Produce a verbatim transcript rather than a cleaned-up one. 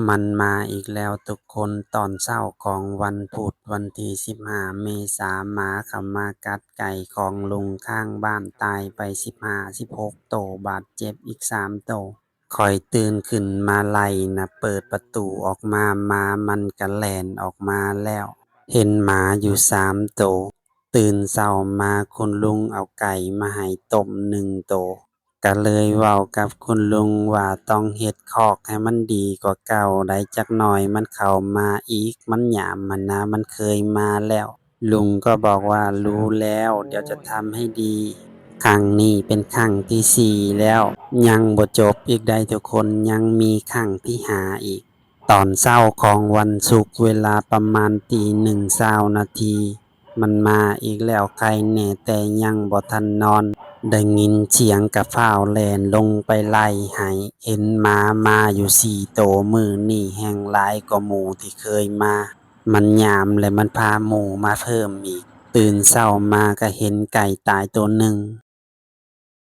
มันมาอีกแล้วทุกคน ตอนเช้าของวันพุธวันที่สิบห้าเมษา หมาเข้ามากัดไก่ของลุงข้างบ้านตายไปสิบห้า สิบหกโต บาดเจ็บอีกสามโต ข้อยตื่นขึ้นมาไล่นะ เปิดประตูออกมา หมามันก็แล่นออกมาแล้ว เห็นหมาอยู่สามโต ตื่นเช้ามาคุณลุงเอาไก่มาให้ต้มหนึ่งโต ก็เลยเว้ากับคุณลุงว่าต้องเฮ็ดคอกให้มันดีกว่าเก่าได้จักหน่อย มันเข้ามาอีก มันหยามหั้นนะ มันเคยมาแล้ว ลุงก็บอกว่ารู้แล้ว เดี๋ยวจะทำให้ดี ครั้งนี้เป็นครั้งที่สี่แล้ว ยังบ่จบอีกได้ทุกคน ยังมีครั้งที่ห้าอีก ตอนเช้าของวันศุกร์ เวลาประมาณตีหนึ่งเช้านาที มันมาอีกแล้ว ใครแน่แต่ยังบ่ทันนอน ได้ยินเสียงกะฟ้าวแล่นลงไปไล่ให้ เห็นหมามาอยู่สี่โต มื้อนี้แฮ่งหลายกว่าหมู่ที่เคยมา มันหยามและมันพาหมู่มาเพิ่มอีก ตื่นเช้ามาก็เห็นไก่ตายโตหนึ่ง